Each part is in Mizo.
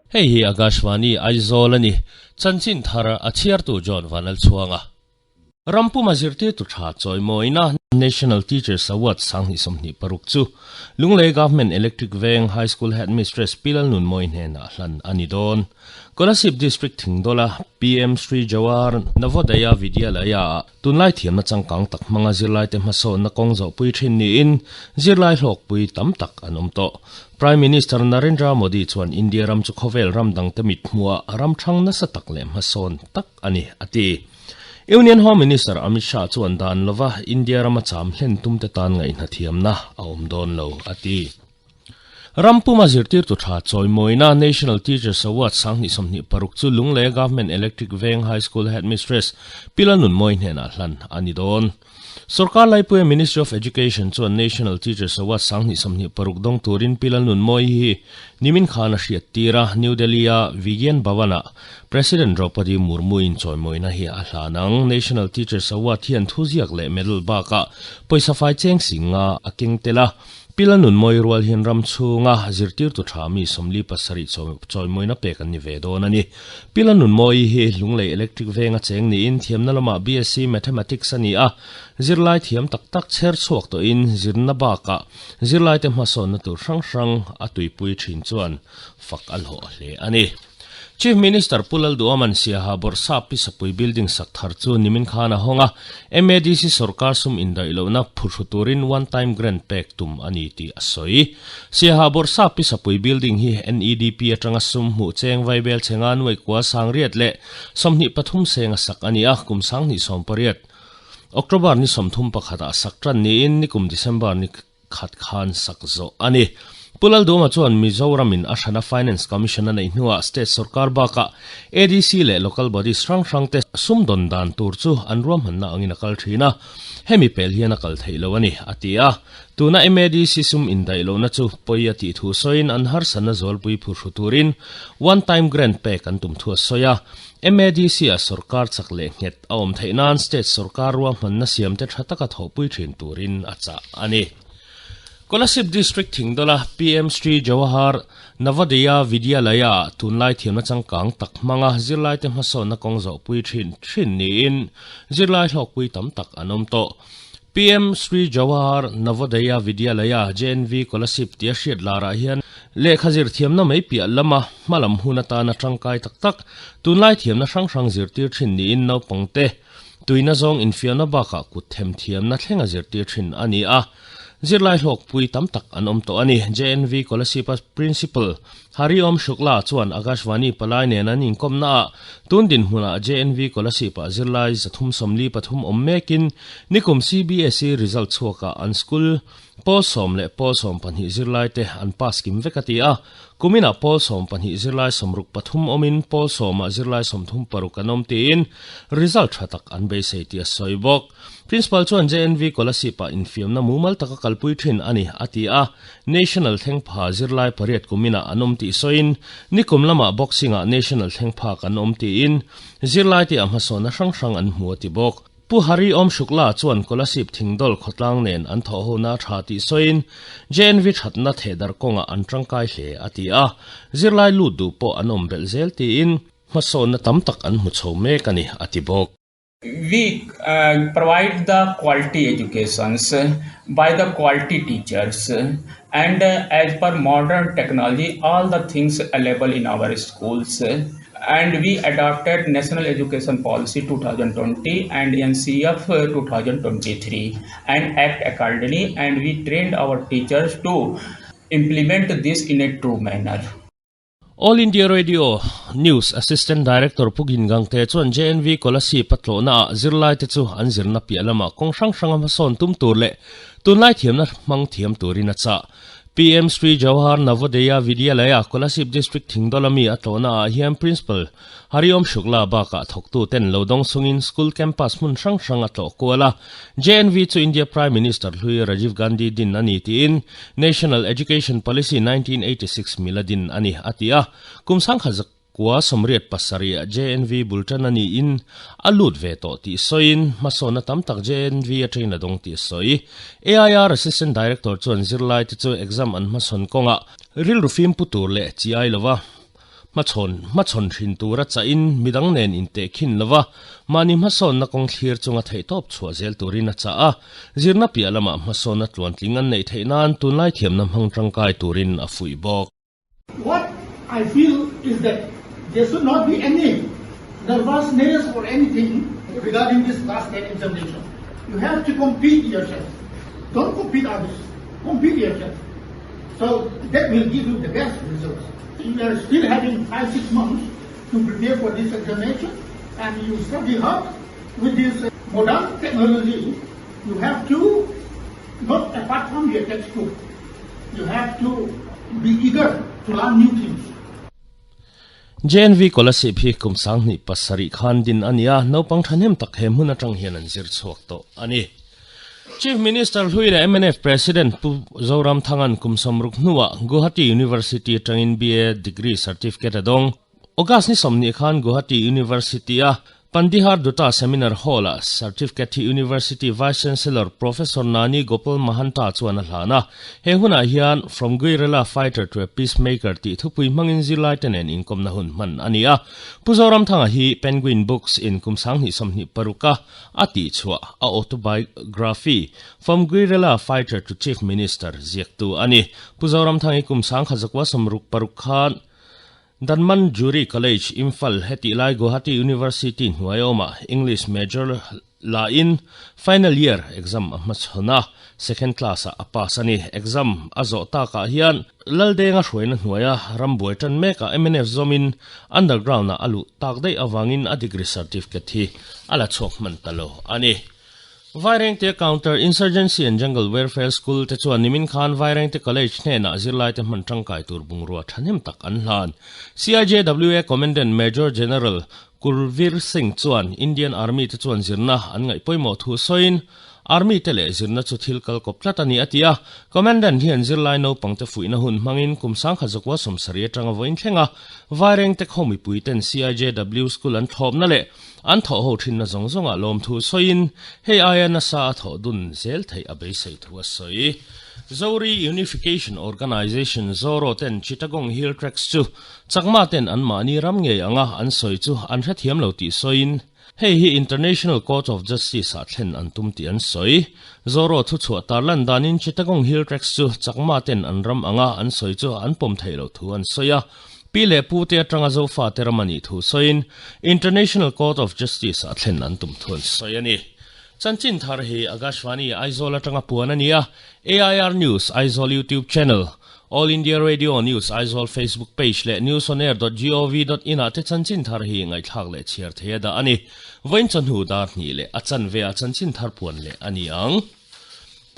Hei hi Akashvani Aizawl a ni. Chanchin thar a chhiartu John Vanlalchhuanga. Rampuma zirtirtu tha chawimawina National Teachers Award 2026 chu Lunglei Government Electric Veng High School Headmistress Pi Lalnunmawi hnenah hlan a ni dawn. Kolasib District Thingdawla PM Shri Jawahar Navodaya Vidyalaya-ah tunlai thiamna changkang tak hmanga zirlaite hmasawnna kawng zawhpui thin niin zirlai hlawkpui tam tak an awm tawh. Prime Minister Narendra Modi chuan India ram chu khawvel ram dangte mithmuhah ram thang nasa tak leh hmasawn tak a ni, a ti. Union Home Minister Amit Shah chuan dan lova India rama cham hlen tumte tan ngaihhnathiamna a awm dawn lo, a ti. Ram puma zirtirtu tha chawimawina National Teachers Award 2026 chu Lunglei Government Electric Veng High School Headmistress Pi Lalnunmawi hnenah hlan a ni dawn. Sorkar laipuia Ministry of Education chuan National Teachers Award 2026 dawng turin Pi Lalnunmawi hi nimin khan a hriat tir a, New Delhi-a Vigyan Bhavan-ah President Draupadi Murmu-in chawimawina hi a hlan ang. National Teachers Award hian thuziak leh medal bakah pawisa fai cheng singa a keng tel a. Pi Lalnunmawi rual hian ram chhunga zirtirtu tha mi 47 chawimawina pek an ni ve dawn a ni. Pi Lalnunmawi hi Lunglei Electric Venga cheng niin thiamna lamah BSc Mathematics a ni a, zirlai thiam tak tak chher chhuak tawhin zirna bakah zirlaite hmasawnna tur hrang hrang a tuipui thin chuan fak a hlawh hle a ni. Chief Minister Pu Lalduaman Siaha Bawrhsap Pisapui Building sak thar chu nimin khan a hawng a, MADC sorkar sum indaih lohna phuhru turin one time grant pek tum a ni tih a sawi. Siaha Bawrhsap Pisapui Building hi NEDP atanga sum hmuh cheng vaibel chhenga nuaih kua sangriat leh 23 seng a sak a ni a, kum 2018 October ni 31 ah sak tan niin nikum December ni khat khan sak zawh a ni. Pu Lalduama chuan Mizoramin a hrana Finance Commission a neih hnuah state sorkar bakah ADC leh local bodies hrang hrangte sumdawn dan tur chu an ruahmanna angin a kal thin a, hemi pel hian a kal theih lo a ni, a ti a. Tuna MADC sum indaih lohna chu pawi a tih thu sawiin an harsatna zawlpui phuhru turin one time grant pek an tum thu a sawi a. MADC-ah sorkar chak leh nghet a awm theih nan state sorkar ruahmanna siamte tha taka thawhpui thin turin a chah a ni. Kolasib District Thingdawla PM Shri Jawahar Navodaya Vidyalaya-ah tunlai thiamna changkang tak hmanga zirlaite hmasawnna kawng zawhpui thin thin niin zirlai hlawkpui tam tak an awm tawh. PM Shri Jawahar Navodaya Vidyalaya, JNV, Kolasib tia hriat larah hian lehkha zir thiamna mai piah lama hmalam hun atana tangkai tak tak, tunlai thiamna hrang hrang zirtir thin niin naupangte tuina zawng infiamna bakah kut them thiamna thlenga zirtir thin a ni a. Zirlai hlawkpui tam tak an awm tawh a ni. JNV Kolasib-a Principal Hari Om Shukla chuan Akashvani palai nen an inkawmnaah tun dinhmunah JNV Kolasib-ah zirlai 343 awm mekin nikum CBSE result chhuakah an school pawl sawm leh pawl sawmpahnih zirlaite an pass kim vek a ti a. Kuminah pawl sawmpahnih zirlai sawmruk pathum awmin pawl sawmah zirlai 36 an awm tiin result tha tak an beisei tih a sawi bawk. Principal chuan JNV Kolasib-ah infiamna mumal taka kalpui thin a ni, a ti a. National thlengpha zirlai pariat kuminah an awm tih sawiin, nikum lamah boxing-ah national thlengpha kan awm tiin zirlaite a hmasawnna hrang hrang an hmu a ti bawk. Pu Hari Om Shukla chuan Kolasib thingdawl khawtlang nen an thawhhona a tha tih sawiin, JNV thatna thehdar kawngah an tangkai hle a ti a. Zirlai lut duh pawh an awm belh zel tiin hmasawnna tam tak an hmu chho mek a ni, a ti bawk. We provide the quality educations by the quality teachers and as per modern technology all the things available in our schools and we adopted National Education Policy 2020 and NCF 2023 and act accordingly and we trained our teachers to implement this in a true manner. All India Radio News Assistant Director Pu Gin Gangte chuan JNV Kolasib a tlawhnaah zirlaite chu an zirna piah lamah kawng hrang hranga hmasawn tum tur leh tunlai thiamna hmang thiam turin a chah. PM Shri Jawahar Navodaya Vidyalaya Kolasib District Thingdawla mi a tlawhnaah hian Principal Hariom Shukla bakah thawktu ten lo dawng chungin school campus hmun hrang hrang a tlawh kual a. JNV chu India Prime Minister hlui Rajiv Gandhi din a ni tiin National Education Policy 1986 mila din a ni a ti a. Kum sangkhat. 1987 ah JNV bul tan a niin a lut ve tawh tih sawiin hmasawnna tam tak JNV atangin a dawng tih a sawi. AIR Assistant Director chuan zirlaite chu exam an hmasawn kawngah rilru fim pu tur leh chi ai lova hmachhawn hmachhawn thin tura chahin midang nen intehkhin lova mahni hmasawnna kawng thlir chunga theihtawp chhuah zel turin a chah a, zirna piah lamah hmasawnna tluantling an neih theih nan tunlai thiamna hmang tangkai turin a fuih bawk. What I feel is that there should not be any nervousness or anything regarding this class 10 examination. You have to compete yourself. Don't compete others. Compete yourself. So that will give you the best results. You are still having 5-6 months to prepare for this examination and you study hard with this uh, modern technology. You have to, not apart from your textbook, you have to be eager to learn new things. JNV Kolasib hi kum 27 khan din a ni a, naupang thahnem tak he hmun atang hian an zir chhuak tawh a ni. Chief Minister hlui leh mnf President Pu Zoramthanga'n kum 60 hnuah Guwahati University atangin BA degree certificate a dawng. August ni 20 khan Guwahati University-a Pandihar Dutta Seminar Hall-ah certificate hi University Vice Chancellor Professor Nani Gopal Mahanta chuan a hlan a. He hunah hian From Guerrilla Fighter to a Peacemaker tih thupui hmangin zirlaite nen inkawmna hun hman a ni a. Pu Zoramthanga hi Penguin Books in kum 2026 a a tihchhuah a autobiography From Guerrilla Fighter to Chief Minister ziaktu a ni. Pu Zoramthanga hi kum 1966 khan Danman Juri College, Imphal hetih lai Guwahati University hnuai awmah English major la in final year exam a hmachhawn a, second class ah a pass a ni. Exam a zawh takah hian Laldenga hruaina hnuaia rambuai tan mekah mnf zawmin underground ah a luh tak daih avangin a degree certificate hi a la chhuak hman ta lo a ni. Vairengte Counter Insurgency and Jungle Warfare School te chuan nimin khan Vairengte College hnenah zirlaite hman tangkai tur bungrua thahnem tak an hlan. CIJWA Commandant Major General Kulvir Singh chuan Indian Army te chuan zirna an ngaih pawimawh thu sawiin Army te leh zirna chu thil kal kawp tlat a ni a ti a. Commandant hian zirlai naupangte fuihna hun hmangin kum 1970 atanga vawiin thleng a Vairengte khaw mipui ten CIJW School an thlawpna leh An thawh ho thinna zawng zawngah lawmthu sawiin hei aia nasa a thawh dun zel theih a beisei thu a sawi. Zori Unification Organisation, Zoro, ten Chittagong Hill Tracts chu Chakma ten anmahni ram ngei anga an sawi chu an hrethiam lo tih sawiin hei hi International Court of Justice ah thlen an tum tih an sawi. Zoro thuchhuah tarlan danin Chittagong Hill Tracts chu Chakma ten an ram anga an sawi chu an pawm theih loh thu an sawi a. Pi leh Pu te atanga Zofate ram a nih thu sawiin International Court of Justice ah thlen an tum thu an sawi a ni. Chanchin thar hi Akashvani Aizawl atanga puan a ni a, AIR News Aizawl YouTube Channel, All India Radio News Aizawl Facebook Page leh newsonair.gov.in ah te chanchin thar hi ngaihthlak leh chhiar thei a dah a ni. Vawiin chawhnu dar hnih leh a chanve ah chanchin thar puan leh a ni ang.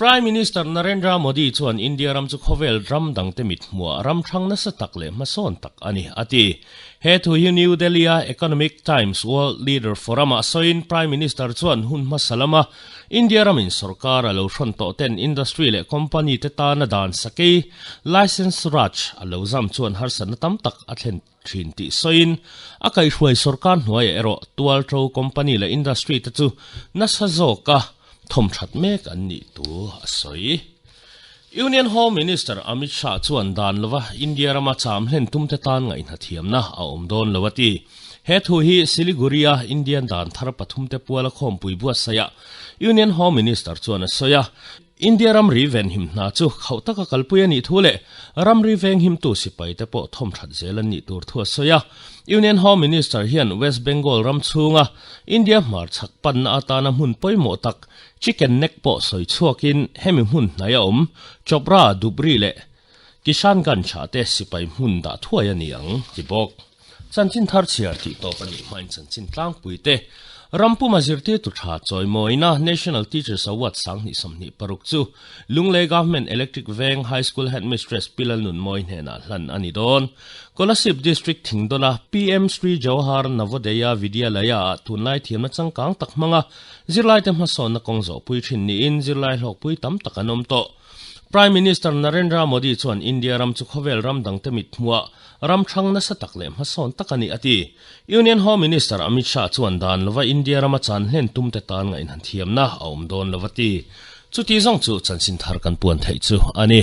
Prime Minister Narendra Modi chuan India ram chu khawvel ram dangte mit hmuah ram hrang nasa tak leh hmasawn tak a ni, a ti. He thu hi New Delhi-a Economic Times World Leader Forum-ah sawiin Prime Minister chuan hun hmasa lama India ramin sorkar a lo hrawn tawh ten industry leh company te tana dan sakei, license raj, a lo zam chuan harsatna tam tak a thlen thin tih sawiin a kaihhruai sorkar hnuaiah erawh tualtho company leh industry te chu nasa zawka thawmthat mek an nih tu a sawi. Union Home Minister Amit Shah chuan dan lova India rama cham hlen tumte tan ngaihhnathiamna a awm dawn lo a ti. He thu hi Siliguri-a Indian dan thar pathumte puala khawmpui buatsaihah Union Home Minister chuan a sawi a. India ramri venhim hna chu khauh taka kalpui a nih thu leh ramri venghimtu sipaite pawh thawmthat zel an nih tur thu a sawi a. Union Home Minister hian West Bengal ram chhunga India hmarchhak panna atana hmun pawimawh tak Chicken Neck pawh sawi chhuakin hemi hmun hnai a awm Chopra, Dhubri leh Kishanganj ah te sipai hmun dah thuai a ni ang ti bawk. Chanchin thar chhiar tih tawp a nih hmain chanchin tlangpui te ram puma zirtirtu tha chawimawina National Teachers Award 2026 chu Lunglei Government Electric Veng High School Headmistress Pi Lalnunmawi hnenah hlan a ni dawn. Kolasib District Thingdawla PM Shri Jawahar Navodaya Vidyalaya-ah tunlai thiamna changkang tak hmanga zirlaite hmasawnna kawng zawhpui thin niin zirlai hlawkpui tam tak an awm tawh. Prime Minister Narendra Modi chuan India ram chu khawvel ram dangte mit hmuah ram hrang nasa tak leh hmasawn tak a ni a ti. Union Home Minister Amit Shah chuan dan lova India rama chan hlen tumte tan ngaihhnan thiamna a awm dawn lo a ti. Chuti zawng chu chanchin thar kan puan theih chu a ni.